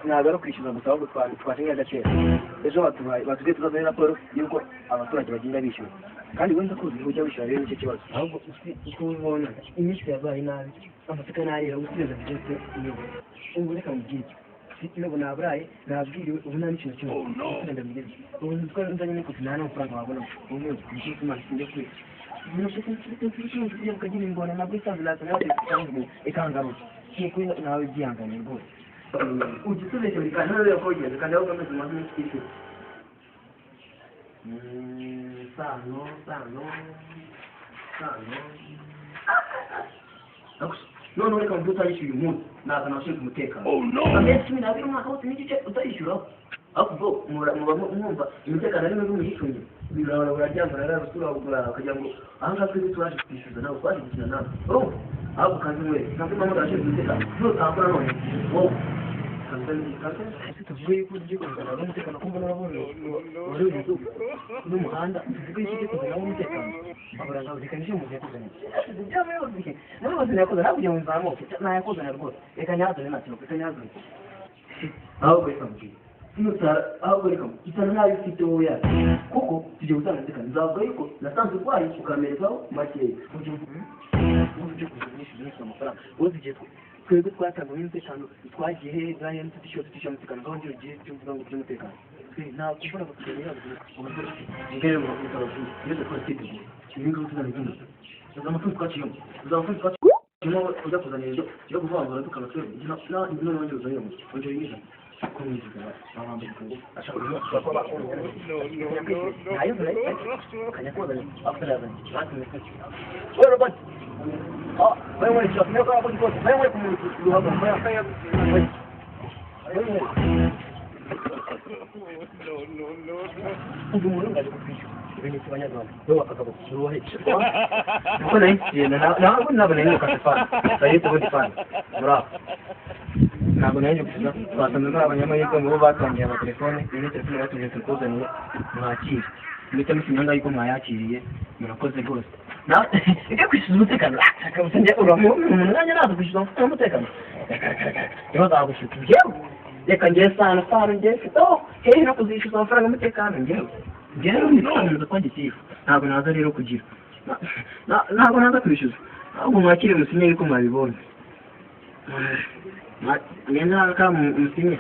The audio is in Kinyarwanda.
Ntabwo ari ukwishyuza gusa, ahubwo twashinga agaciro. Ejo batubwiye tuzazane raporo y'uko abaturage bagenda bishyura, kandi wenda ko ujya wishyura rero nicyo kibazo. Ahubwo uko ubibona, iminsi yabaye nabi, amasaka narera gusubiza byose inyuma. Ubu reka mubwire, ubu naburaye, nabwiriwe, ubu nta n'ikintu kimwe ndabigeze. Ubu nzi ko nzanye n'ikofi, nta n'amafaranga wabona. Ubu ngiye kumara sinjya kwiga ukagira ingona nabwo isanzwe nazana ikangaruka. Ni nawe byihangane rwose, ujya usubije buri kantu nawe yakogeza, kandi aho ukomeza umaze iminsi utishyura. Sano sano sano, noneho reka mvuge, utayishyuye uyu munsi nazana abashinzwe umutekano. Amezi 12, umwaka wose n'igice utayishyuraho. Ariko ubwo muba mwumva umutekano ari mwiza, muyicunge. Birabara buraryama, urarara uturagura ukagira ngo aha ngaha twebwe twaje kwishyuza, ntabwo twaje gukina nawe, urumva? Ahubwo kanze mwere kanze mpamagara abashinzwe umutekano, nutambura none wowe kanze tuvuge yuko ugiye kuzana n'umutekano, ko mbona urabona uri inzu n'umuhanda. Tuvuge yuko ugiye kuzana n'umutekano, mbabura nkawe. Reka nishyure umuntu yakuzaniye muri bose, yakuzana ntabwo kugira ngo nzamuke, nayakuzanira rwose. Reka nyazane, nta kintu, reka nyazane. Ahubwo reka mbwire, nutara, ahubwo reka isana nayo ufite wowe yacu, kuko tugiye gutanga umutekano. Nzavuga yuko nasanze urwaye ukamerezaho makeya ujye kuza amafaranga wowe. Igihe twebwe twatanga umutekano, twagiye he bwa tutishyura umutekano, ngaho ngira ugiye ibyo uvuga ngo by'umutekano. Ntabwo mbona ngo tugende mbere ngo iyo twari twiteguye ibi ngibi tuzabigenda. Uzi amatungo twaciyemo, uzi amatungo twaciyemo, uza kuzanira ibyo yo kuvangura tukaba twebwe none wongera uzanire ongera uyizane ko mwiziga bambaye ashaka kuba nayo kanya kozanye after batumye. Wewe Robert, ah, wewe wewe wewe wewe wewe wewe wewe wewe. Ubu umuntu ngaje kutwishyura ibintu by'abanyarwanda, wowe akagabo uruhe kuko nari kugenda ntabwo nabona nyiruka fana sayite ubundi fana muraho. Ntabwo nari kwishyuza, twasanze muri abanyamahirwe mu bo batangiye amatelefone. Iyi ni telefone batubwiye tukuzaniye, mwakire muhita musinya yuko mwayakiriye. Murakoze rwose. Ibyo kwishyuza umutekano kabisa, njye uramu umuntu nanjye naza kwishyuza amafaranga y'umutekano niho nzagushyuka njyewe. Reka njye sano sano njye mfite oh hehe no kuzishyuza amafaranga y'umutekano. Njyewe ni kwamamaza kwa gitifu, ntabwo naza rero kugira ntabwo naza kwishyuza, ahubwo mwakire musinye yuko mwabibonye. Ngenda haka musinye.